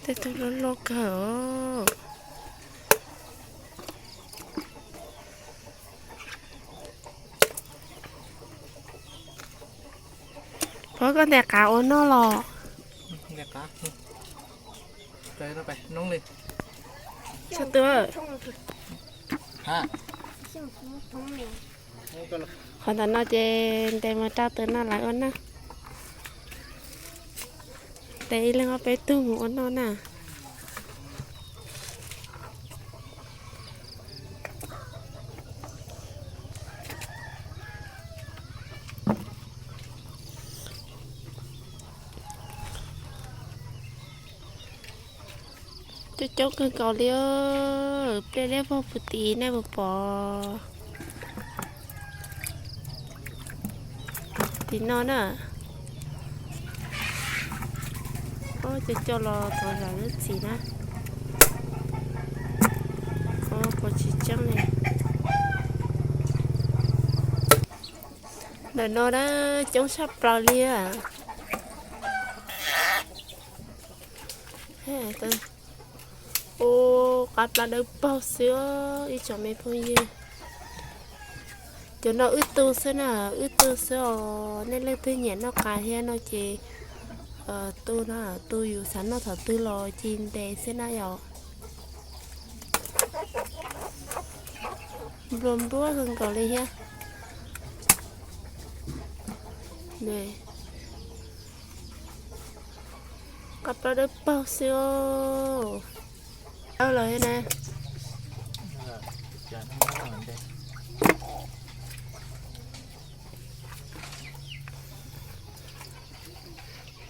Tej tug loj loj kawg. Pog, koj ntes qav ua noj los? Qhov ntawm no ces ntes mus rau tus no lawv ua noj. Ntes ib leeg ob peb tug mus ua noj na. Coob coob kawg nkaus li. Pliaj liab vog puv tid nej puas pom? Tim no na. Cov coj los txog zam lub txim na. Qhov tsis tseeb li. Ntawm no na, coob tshaj plaws li. Ua qab plab dawb paug xwb os ib tsoom me phooj ywg. Cov no wb tu xwb na, wb tu xwb os. Nej leej twg nyiam noj qav thiab no ces tu na, tu yus xav noj thaum twg los ci ntes xwb na yom. Nplua nplua kawg nkaus li thiab. Qab plab dawb paug xwb os. Los na.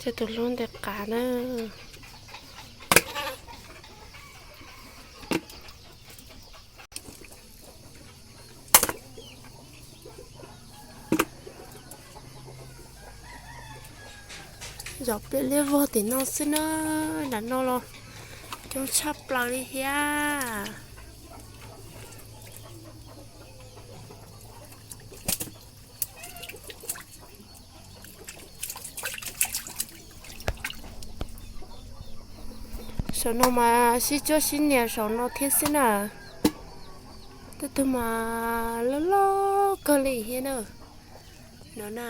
Ces tus hlub ntes qav na. Zov pliaj liab vog tim no xwb na, nram no los coob tshaj plaws li thiab. Saum no mas sib cuab sib nias saum no thiab xwb na. Tej tug mas loj loj kawg li thiab na. No na.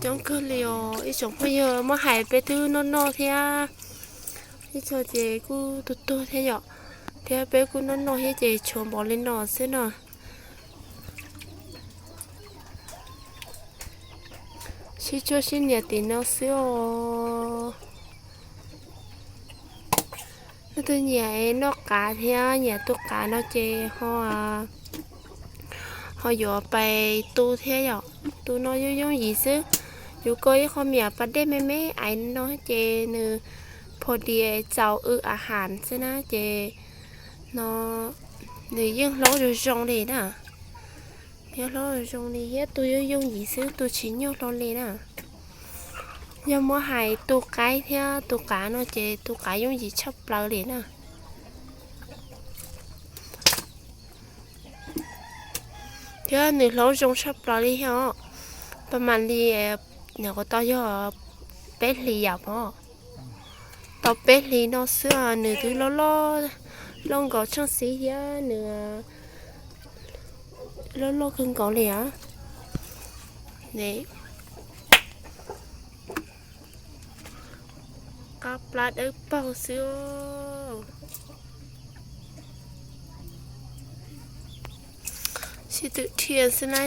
Coob kawg li os ib tsoom phooj ywg, muab hais peb twb noj noj thiab, ib txhia ces kuj tuag tuag thiab yom, thiab peb kuj noj noj thiab ces tshuav npaum li no xwb no. Sib cuab sib nias tim no xwb os. Leej twg nyiam noj qav thiab nyiam tu qav no ces ho yuav pais tu thiab yom. Tu no yooj yooj yim xwb. Yus kaw ib qho me nyuam pas dej me me aiv no ces nws pha di txaus w a has xwb na ces no nws yeej hlaub zoo zoo li na. Yeej hlaub zoo zoo li thiab, tu yooj yooj yim xwb, tu tsis nyuaj hlo li na. Yog muab hais tu qaib thiab tu qav no ces tu qav yooj yim tshaj plaws li na. Thiab nws hlaub zoo tshaj plaws li thiab os. Pas mas li, nws kuj tau yog peb hlis yam pom. Tau peb hlis no xwb nws twb loj loj, loj nkaus tsheej xis thiab nws loj loj kawg nkaus li os. Qab plab dawb paug xwb. Sib tw dhia xwb na.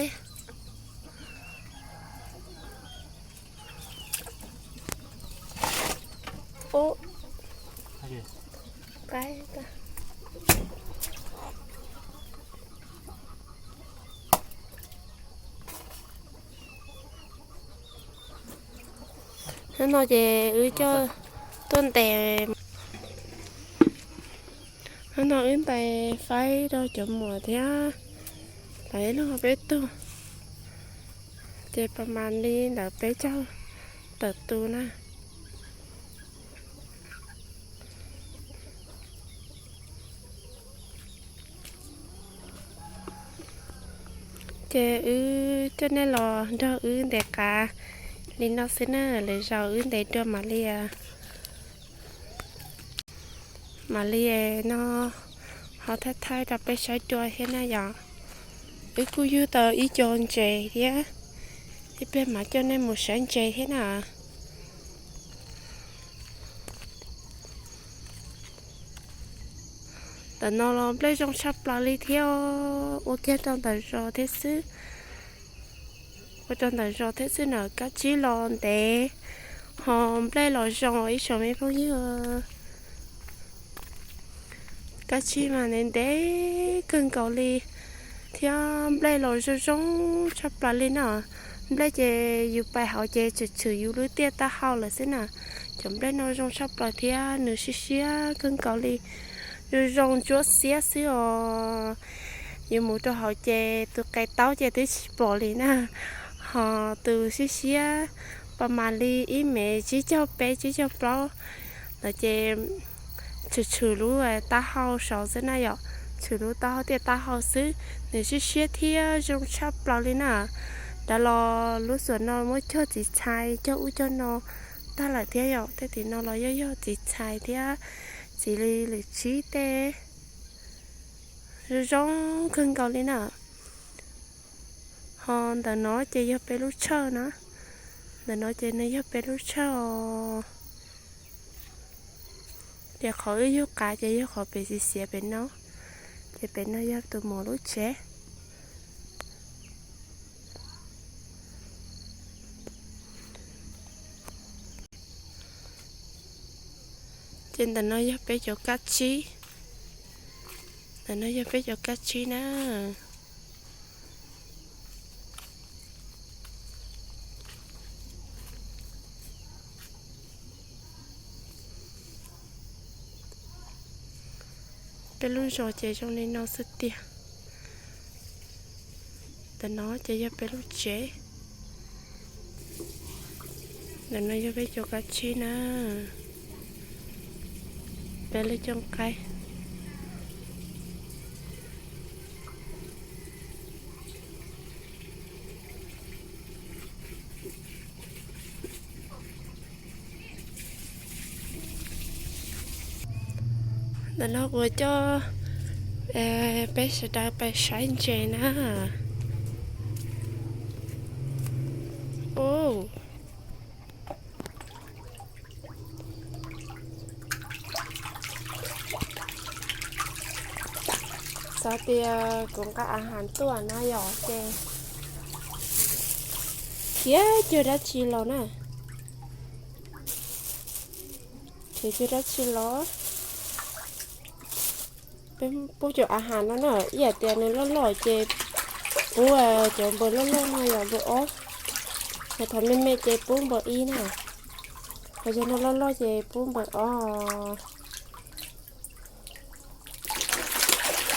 Hnub no ces wb coj tuaj ntes, hnub no wb ntes faib rau cov muam thiab lawv ib leeg peb tug, ces pas mas li ntawd peb caug tawm tus na. Ces wb coj nej los nrog wb ntes qav li no xwb na, lwm zaus wb ntes dua mam li, mam li no ho thaij thaij rau peb saib dua thiab na yom. Wb kuj yug tau ib co ntses thiab, ib pliag mam coj nej mus saib ntses thiab na. Ntawm no los nplej zoo tshaj plaws li thiab, ua kiag rau ntawm zos thiab xwb. Ua rau ntawm zos thiab xwb na, kab tsib los ntev, ho nplej los zoo ib tsoom me phooj ywg. Kab tsib mas ntev ntev kawg nkaus li, thiab nplej los zoo zoo tshaj plaws li na. Nplej ces yus pais hauv ces tshwm tshwm yus lub tiaj taub hau lawm xwb na. Cov nplej no zoo tshaj plaws thiab nws siab siab kawg nkaus li, zoo zoo ntsuab xiab xwb os. Yus mus rau hauv ces tus qe taub ces twb tsis pom li na, ho tus siab siab pas mas li ib mev tsib caug peb tsib caug plaub ntawd ces tshwm tshwm lub taub hau saud xwb na yom, tshwm lub taub hau tiaj taub hau xwb, nws siab siab thiab zoo tshaj plaws li na. Rov los lub xyoo no muab cog txiv txhais cog ub cog no tag lawm thiab yom, tej tim no los yog yog txiv txhais thiab txiv li lwm tsib tej, zoo zoo kawg nkaus li na. Ho ntawm no ces yog peb lub tshawj na, ntawm no ces nws yog peb lub tshawj os. Ces qhov wb yug qav ces yog qhov pem xiv xiav pem no, ces pem no yog tus muam lub tsev. Ces ntawm no yog peb cov kab tsib, ntawm no yog peb cov kab tsib na. Peb lub zos ces zoo li no xwb tiag. Ntawm no ces yog peb lub tsev. Ntawm no yog peb cov kab tsib na. Peb lub cooj qaib. Ntawm no kuv coj peb sawv daws pais saib ntses na. Xav tias kuv nqa a has tuaj no yom ces khiav cuag dab tsi los na. Khiav cuag dab tsi los. Peb pub cov a has no na, ib yam tias nws loj loj ces pub cov npawg loj loj no yog npawg ob, ho thaum me me ces pub npawg ib na, ho yog no loj loj ces pub npawg ob.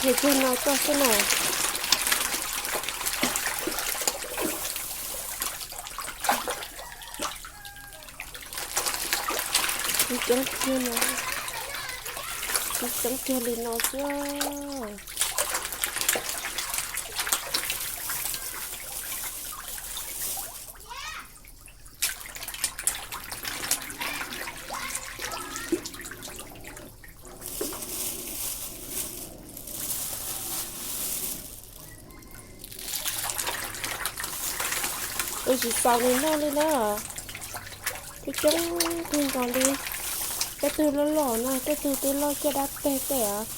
Yog cuag no tuaj xwb na. Tseeb tiag no, tseeb tiag li no xwb. Ua tsis txaus nws noj li na. Coob coob kawg nkaus li. Tej tug loj loj na, tej tug twb loj caj dab teg tej os.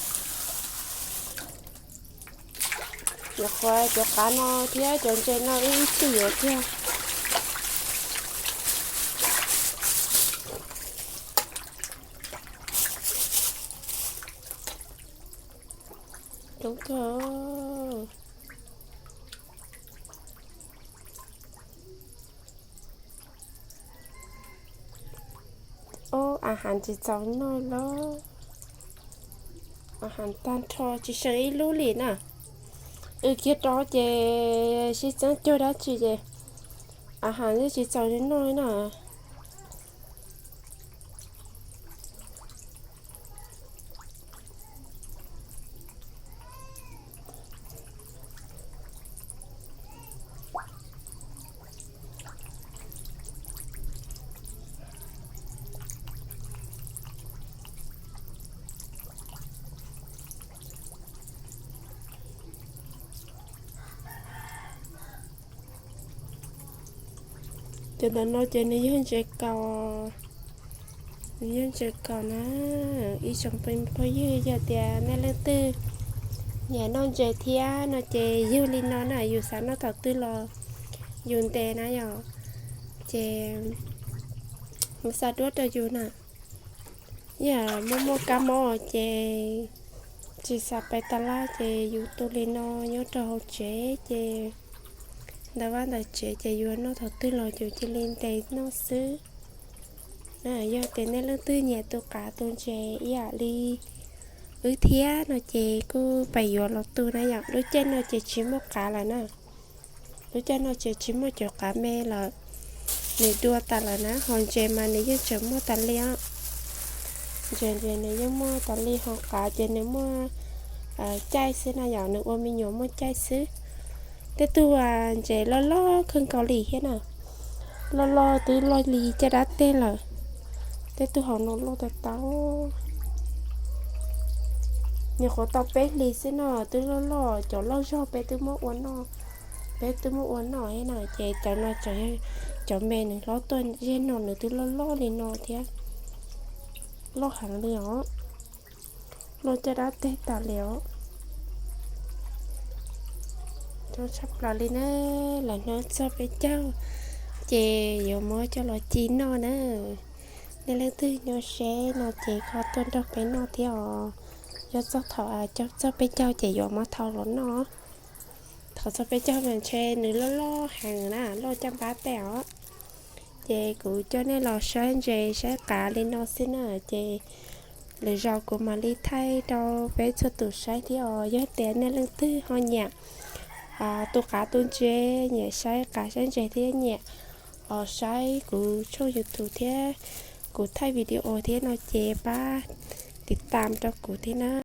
Nyuam qhuav cov qav no thiab cov ntses no wb ib txhij yuav kiag. Coob kawg. Ob, a has tsis txaus noj lawm. A has tag nrho tsis seem ib lub li na. Wb kiag rau ces sib txeeb cuag dab tsi ces a has yeej tsis txaus noj na. Cov ntawm no ces nws yog ntses kaus, nws yog ntses kaus na. Ib tsoom phooj ywg, yog tias nej leej twg nyiam noj ntses thiab no ces yog li no na, yus xav noj thaum twg los yus ntes na yom, ces mus xa duab rau yus na. Yog muaj muaj kab mob ces tsis xav pais tas laj ces yus tu li no nyob rau hauv tsev ces ntawm vaj ntawm tsev ces yus noj thaum twg los yus cia li ntes noj xwb. Yog tias nej leej twg nyiam tu qav tu ntses ib yam li wb thiab no ces kuj pais yuav los tu na yom. Lub caij no ces tsis muaj qav lawm na. Lub caij no ces tsis muaj cov qav me lawm, nws dua tas lawm na. Ho ntses mas nws yeej tseem muaj tas li os. Ntses, ntses nws yeej muaj tas li, ho qav ces nws muaj caij xwb na yom, nws ua me nyuam muaj caij xwb. Tej tug ntses loj loj kawg nkaus li thiab na, loj loj twb loj li caj dab teg lawm. Tej tug hauv no loj tau tau, nyuam qhuav tau peb hlis xwb no twb loj loj. Cov loj zog peb twb muab ua noj, peb twb muab ua noj thiab na. Ces cov no, cov me nws hlob tuaj zej no nws twb loj loj li no thiab, loj heev li os, loj caj dab teg tas li os. Coob tshaj plaws li na, los hnub txog peb caug ces yuav muab coj los ci noj na. Nej leej twg nyob ze no ces ho tuaj nrog peb noj thiab os. Yog txog thaum caum txog peb caug ces yuav muab thau los noj. Thaum txog peb caug mas ntshe nws loj loj heev na, loj caj npab tej os. Ces kuv coj nej los saib ntses saib qav li no xwb na, ces lwm zaus kuv mam li thaij rau peb txhua tus saib thiab os. Yog tias nej leej twg ho nyiam tu qav tu ntses, nyiam saib qav saib ntses thiab nyiam saib kuv tshooj YouTube thiab kuv thaij video thiab no ces pab tiv tam rau kuv thiab na.